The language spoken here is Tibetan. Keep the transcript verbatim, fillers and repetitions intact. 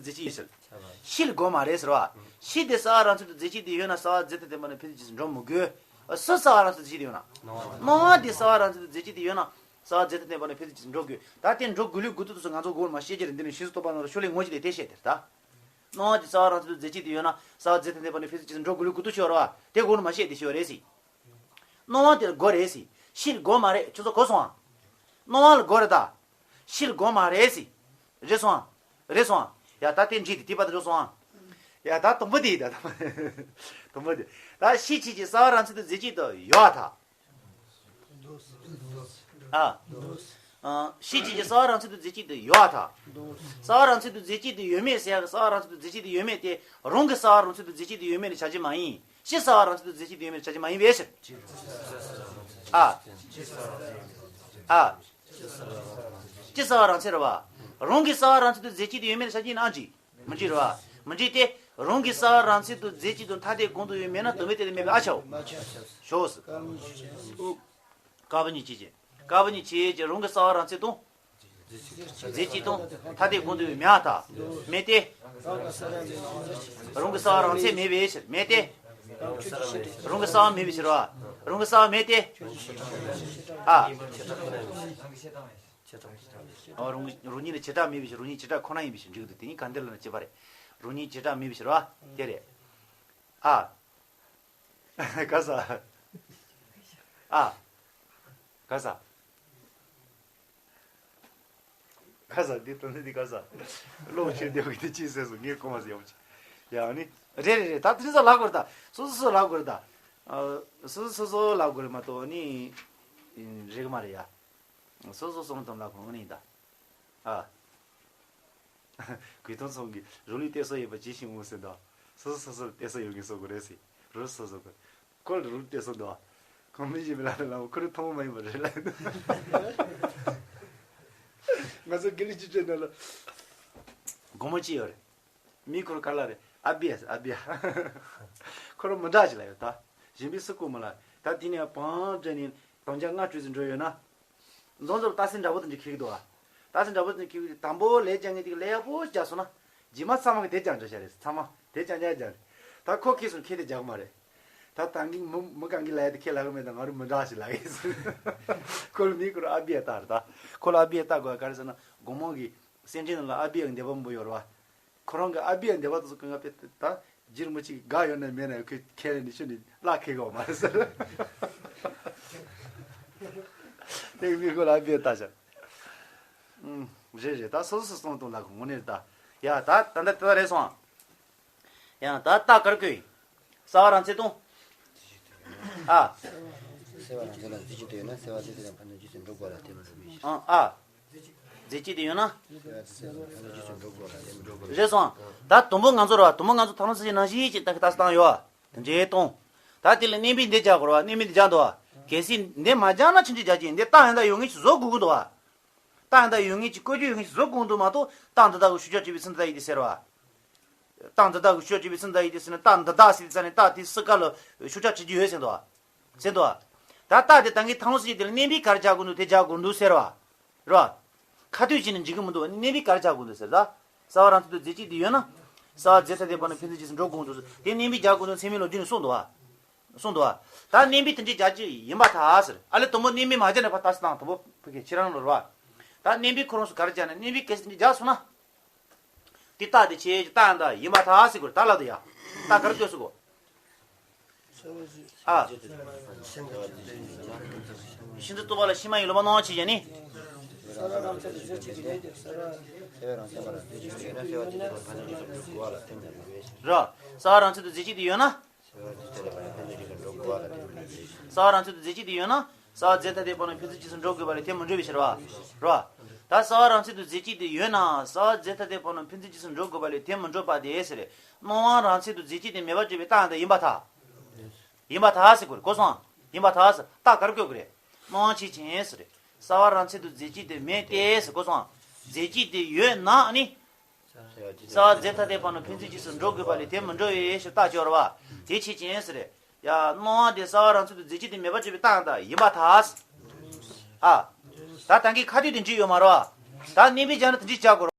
རྫས་གཅིག་ཡིན་ཟེར། ཕྱི་ལ་དགོས་མ་རེད་ཟེར་བ། ཕྱི་དེ་རྩ་བ་རང་ཚད་དུ་རྫས་གཅིག་དེ་ཡོད་ན་རྩ་བ་རྫས་ཐ་དད་པ་ནས་འཕེན་རྫས་གཅིག་ཏུ་འགྲོ་མི་དགོས། སུ་རྩ་བ་རང་ཚད་དུ་རྫས་གཅིག་དེ་ཡོད་ན། སྣང་བ་དེ་རྩ་བ་རང་ཚད་དུ་རྫས་གཅིག་དེ་ཡོད་ན། རྩ་བ་རྫས་ཐ་དད་པ་ནས་འཕེན་རྫས་གཅིག་ཏུ་འགྲོ་དགོས། ད་དེ་འགྲོ་དགོས་ལུགས་དགོས་དོན་དེ་ཚོ་ང་ཚོ་གོང་མ་བཤད་རྒྱུ་རེད། འདི་ནི་ཤིན་ཏུ་རྟོགས་པ་རྣམས་ལ་ཤོ་ལོ་ཀ་ངོ་བཞི་ལས་དེ་བཤད་དེ་ད། སྣང་བ་དེ་རྩ་བ་རང་ཚད་དུ་རྫས་གཅིག་དེ་ཡོད་ན་རྩ་བ་རྫས་ཐ་དད་པ་ནས་འཕེན་རྫས་གཅིག་ཏུ་འགྲོ་དགོས་ལུགས་དགོས་དོན་ཤོར་བ། དེ་གོང་མ་བཤད་དེ་ཤོར་རེད་ཟེར། སྣང་བ་དེ་ལ་དགོས་རེད་ཟེར། ཕྱི་ལ་དགོས་མ་རེད། ཁྱོད་ཚོ་གོ་སོང་ཨ། སྣང་བ་ལ་དགོས་རེད་ད། ཕྱི་ལ་དགོས་མ་རེད་ཟེར། རེད་སོང་ཨ། རེད་སོང་ཨ། ཡ་ད་དེ་འགྲིག་དེ་དེ་པ་དེ་འགྲོ་སོང་ཨ། ཡ་ད་དུམ་བུ་དེ་ཡིན་ད། དུམ་བུ་དེ། ད་ཕྱི་ཕྱི་ཀྱི་རྩ་བ་རང་ཚད་དུ་རྫས་གཅིག་ཏུ་ཡོད་ད། ཨ། ཕྱི་ཕྱི་ཀྱི་རྩ་བ་རང་ཚད་དུ་རྫས་གཅིག་ཏུ་ཡོད་ད། རྩ་བ་རང་ཚད་དུ་རྫས་གཅིག་ཏུ་ཡོད་མེད་ཟེར་ཡ་གི་རྩ་བ་རང་ཚད་དུ་རྫས་གཅིག་ཏུ་ཡོད་མེད་དེ་རང་གི་རྩ་བ་རང་ཚད་དུ་རྫས་གཅིག་ཏུ་ཡོད་མེད་ལ་བྱ་རྒྱུ་མ་ཡིན། ཕྱི་རྩ་བ་རང་ཚད་དུ་རྫས་གཅིག་ཏུ་ཡོད་མེད་ལ་བྱ་རྒྱུ་མ་ཡིན་པའི་ཕྱིར། ཨ། ཨ། ཕྱི་རྩ་བ་རང་ཚད་རེད་བ། རང་གི་རྩ་བ་རང་ཚད་དུ་རྫས་གཅིག་ཏུ་ཡོད་མེད་ལ་བྱ་རྒྱུ་ཡིན་ན་ཨ་འགྲིག་མི་འགྲིག་རེད་བ། མི་འགྲིག་སྟེ། རང་གི་རྩ་བ་རང་ཚད་དུ་རྫས་གཅིག་ཏུ་ཐ་དད་གང་དུ་ཡོད་མེད་ན་དུ་མའི་དེ་ལས་མེད་པའི་ཨ་ཆའོ། ཞོག་སི། ཀ་བ་གཉིས་ཆེད་ཅན། ཀ་བ་གཉིས་ཆེད་ཅན་རང་གི་རྩ་བ་རང་ཚད་དང་། རྫས་གཅིག་དང་ཐ་དད་གང་དུ་ཡོད་མེད་ཨ་ད། མེད་དེ། རང་གི་རྩ་བ་རང་ཚད་མེད་པའི་ཕྱིར་མེད་དེ། རང་གི་རྩ་བ་མེད་པའི་ཕྱིར་བ། རང་གི་རྩ་བ་མེད་དེ། ཨ། ཨོ་རང་རང་ཉིད་ལ་བྱེ་བྲག་མེད་པའི་ཕྱིར་རང་ཉིད་བྱེ་བྲག་ཁོ་ན་ཡིན་པའི་ཕྱིར་འགྲིག་འདུག་དེ་ཉིད་གང་འདི་ལ་ན་སྐྱེ་བ་རེད། རང་ཉིད་བྱེ་བྲག་མེད་པའི་ཕྱིར་བ། དེ་རེད། ཨ། ག་ས། ཨ། ག་ས། ག་ས་འདི་དོན་འདི་ག་ས། ལོག་ཕྱིར་སྡེ་བ་གི་དེ་ཅི་ཟེར་སོང་ངས་གོ་མ་ཟེར་ཡོང་ཅི། ཡ་ནི། རེད་རེད་རེད། ད་དེ་ཚོ་ལབ་དགོས་རེད་ད། སོ་སོ་སོ་ལབ་དགོས་རེད་ད། ཨ། སོ་སོ་སོ་སོ་ལབ་དགོས་རེད་མ་གཏོགས་ནི། རེད་གི་མ་རེད་ཡ། སོ་སོ་སོ་ནི་དོན་ལ་གོང་ནི་ཡིན་ད། ཨ། གོས་ཐུང་ཚང་གིས་རང་ལུས་གཏད་ས་ཡོད་པ་ཇི་བཞིན་འོང་ཟེར་དང་། སོ་སོ་སོ་སོར་གཏད་ས་ཡོད་མཁན་བཟོ་དགོས་རེད་ཟེར། རང་སོ་སོ་གི། ཁོ་ལ་རང་ལུས་གཏད་ས་འདུག་ཨ། ཁོང་མི་ཞིག་མི་ལ་ལ་ཁོ་རང་ཐུན་མོང་མ་ཡིན་པ་རེད་ལ། ང་ཚོ་དགེ་ལུགས་སྤྱི་ཚོགས་ནང་ལ། དགོང་མོ་ཅི་ཡོད་རེད། མི་ཁོ་རང་ག་ལ་རེད། ཨ་བི་ཨ་ཨ་བི་ཨ། ཁོ་རང་མི་འདྲ་ཞིག་ལ་ཡོད་ད། གཞན་པའི་སུ་གོ་མི་ལ། ད་དེ་ནས་བང་སྒྲ་ནས་དམ་བཅའ་ལྔ་བཅུ་ཙམ་འགྲོ་ཡོད་ན། འཛོམས་འཛོམས་སྟག་སེང་འདྲ་པོ་དེ་འདྲ་འཁྱེར་གི་འདུག་ཨ། སྟག་སེང་འདྲ་པོ་དེ་འཁྱེར་གི་དང་པོ་ལས་རྒྱག་མཁན་དེ་ག་ལས་ཡག་པོ་རྒྱག་སོང་ན། རྗེས་མ་ཚང་མ་གི་དེ་རྒྱག་འདྲ་བྱ་རེད། ཚང་མ་དེ་རྒྱག་རྒྱག་རྒྱག་རེད། ད་ཁོ་ཁྱེར་སོང་ཁྱེར་དེ་རྒྱག་མ་རེད། ད་ད་གིན་མི་མི་གང་གི་ལ་ཡ་དེ་ཁྱེར་ལ་གི་མེད། ད་ང་རུ་མི་འདྲ་ཞིག་ལ་ཡིན་ཟེར། ཁོ་ལ་མི་ཁོ་ར་ཨ་བི་ཡ་ལྟ་རེད་ད། ཁོ་ལ་ཨ་བི་ཡ་ལྟ་དགོས་ག་རེ་ཟེར་ན་དགོང་མོ་གི་སེམས་ཅན་ལ་ཨ་བི་ཡ་གི་འདོད་པ་མང་པོ་ཡོད་རེད་བ། ཁོ་རང་གི་ཨ་བི་ཡ་འདོད་པ་དེ་ཚོ་གང་ག་དཔེ་ད་རྗེ་རིན་པོ་ཆེ་གི་ག་ཡོད་ན་མེད་ན་ཁོས་ཁས་ལེན་ནས་ཤོད་ནས་བརླག་ཁེལ་གི་མ་རེད་ཟེར། དེ་གི་མི་ཁོ་ལ་ཨ་བི་ཡ་ལྟ་བྱ། ཨུམ། རེད་རེད། ད་སོ་སོ་སོ་སོ་དང་ལ་གོ་དངོས་གནས་རེད་ད། ཡ་ད་ད་ད་ད་རེད་སོང་། ཡང་ད་རྟགས་ག་རེ་བཀོད་ཡིན། རྩ་བ་རང་ཚད་དང་། ཨ། སེལ་བ་རང་ཚད་ལ་རྫས་གཅིག་ཏུ་ཡོད་ན་སེལ་བ་རྫས་ཐ་དད་ཕན་ཚུན་རྗེས་སུ་འགྲོ་དགོས་ལ་དེ་མི་འགྲོ་བའི་ཕྱིར། ཨ། ཨ། རྫས་གཅིག་ཏུ་ཡོད་ན། སེལ་བ་རྫས་ཐ་དད་ཕན་ཚུན་རྗེས་སུ་འགྲོ་དགོས་ལ་དེ་མི་འགྲོ་བའི་ཕྱིར། རེད་སོང་། ད་དུམ་བུ་ང་ཚོ་ར་བ་དུམ་བུ་ང་ཚོ་ཐང་ལྷུང་ས་ཞིག་ནང་བཞིན་ཅིག་ད་གི་ལྟ་སྟངས་ཡོད། དེ་འདྲའི་གཏོང་། ད་དེ་ལ་གནས་མིན་འདི་རྒྱག་དགོས་ར་བ། གནས་མིན་འདི་རྒྱག་འདུག་བ། གལ་སྲིད་འདི་མ་རྒྱག་ན་ཕྱིན་ཅི་རྒྱག་གི་ཡིན། འདི་རྟགས་ཡང་དག་ཡོད་ངེས་ཅིག་བཟོ་དགོས་ཀྱི་འདུག་བ། རྟགས་ཡང་དག་ཡོད་ངེས་ཀྱི་བཀོད་རྒྱུ་ཡོད་ངེས་ཀྱི་བཟོ་དགོས་འདུག་མ་གཏོགས་རྟགས་འདི་དག་གི་ཤུགས་ཆ་བྲིས་པའི་ཚུལ་འདི་དག་ཡིན་ཏེ་ཟེར་བ། རྟགས་འདི་དག་གི་ཤུགས་ཆ་བྲིས་པའི་ཚུལ་འདི་དག་ཡིན་ཏེ་ཟེར་ན་རྟགས་འདི་དག་ཟེར་དུས་ཙ་ནས་རྟགས་དེ་སུ་ག་ལ་ཤུགས་ཆ་བྲིས་རྒྱུ་ཡོད་ཟེར་འདུག་བ། ཟེར་འདུག་བ། ད་རྟགས་དེ་ད་གིན་ཐང་ལྷུང་ས་ཞིག་དེ་ལ་གནས་མིན་ག་རེ་རྒྱག་དགོས་འདུག་དེ་རྒྱག་དགོས་འདུག་ཟེར་བ། རེད་བ། ཁ་ཐུག་བྱས་ནས་འཇིག་གི་མི་འདུག་བ། གནས་མིན་ག་རེ་རྒྱག་དགོས་འདུག་ཟེར་ད། རྩ་བ་རང་ཚད་དུ་རྫས་གཅིག་དེ་ཡོད་ན། རྩ་བ་རྫས་ཐ་དད་པ་ནས་ཕན་ཚུན་རྗེས་སུ་འགྲོ་དགོས་འདུག་ཟེར་དེ་གནས་མིན་རྒྱག་དགོས་འདུག་ཚད་མའི་ལོ་རྒྱུས་ནས་གསུངས་འདུག་བ། གསུངས་འདུག་བ། ད་གནས་མིན་དེ་འདྲའི་རྒྱག་རྒྱུ་ཡིན་པར་ཐལ་ཟེར། ཨ་ལས་དུམ་བུ་གནས་མིན་མ་རྒྱག་ནས་ཕར་ལྟ་སྟངས་དུམ་བུ་ཕ་གི་ཁྱེད་རང་ལ་རེད་བ། ད་གནས་མིན་ཁོ་རང་ཚོ་ག་རེ་རྒྱག་ནས་གནས་མིན་གལ་སྲིད་འདི་རྒྱག་སོང་ན། དེ་རྟགས་དེ་ཆེ་རྟགས་འདི་ཡིན་པར་ཐལ་ཟེར་དགོས་རེད། ད་ལབ་དུས་ཡ། རྟགས་ག་རེ་བཀོད་ཟེར་དགོས། ཨ། ཤིན་ཏུ་རྟོག་པ་ལ་ཕྱི་མ་ཡི་ལོག་པར་སྣང་བ་ཆོས་ཅན་ནི། ར། རྩ་བ་རང་ཚད་དུ་རྫས་གཅིག་དེ་ཡོད་ན། རྩ་བ་རང་ཚད་དུ་རྫས་གཅིག་དེ་ཡོད་ན། རྩ་བ་རྫས་ཐ་དད་པ་ནས་ཕན་ཚུན་རྗེས་སུ་འགྲོ་དགོས་པ་ལས་དེ་མི་འགྲོ་བའི་ཕྱིར་བ། རེད་བ། ད་རྩ་བ་རང་ཚད་དུ་རྫས་གཅིག་དེ་ཡོད་ན་རྩ་བ་རྫས་ཐ་དད་པ་ནས་ཕན་ཚུན་རྗེས་སུ་འགྲོ་དགོས་པ་ལས་དེ་མི་འགྲོ་པ་དེ་ཟེར། སྣང་བ་རང་ཚད་དུ་རྫས་གཅིག་དེ་མེད་པར་གྱུར་པའི་རྟགས་འདི་ཡིན་པར་ཐལ། ཡིན་པར་ཐལ་ཟེར་དགོས་རེད། གོ་སོང་། ཡིན་པར་ཐལ་ཟེར་རྟགས་ག་རེ་བཀོད་དགོས་རེད། སྣང་བ་ཆོས་ཅན་ཟེར་རེད། རྩ་བ་རང་ཚད་དུ་རྫས་གཅིག་དེ་མེད་དེ་ཟེར། གོ་སོང་། རྫས་གཅིག་དེ་ཡོད་ན་ནི། རྩ་བ་རྫས་ཐ་དད་པ་ནས་ཕན་ཚུན་རྗེས་སུ་འགྲོ་དགོས་པ་ལས་དེ་མི་འགྲོ་བའི་ཕྱིར་རྟགས་སྦྱོར་བ། དེ་ཆོས་ཅན་ཟེར་རེད། ཡ། སྣང་བ་དེ་རྩ་བ་རང་ཚད་དུ་རྫས་གཅིག་དེ་མེད་པར་གྱུར་པའི་རྟགས་འདི་ཡིན་པར་ཐལ། ཨ། ད་ད་གིན་ཁ་ཐུག་དེ་འགྲིག་ཡོད་མ་རེད་བ། ད་གནས་མིན་སྦྱར་ན་དེ་འགྲིག་བྱ་དགོས་རེད།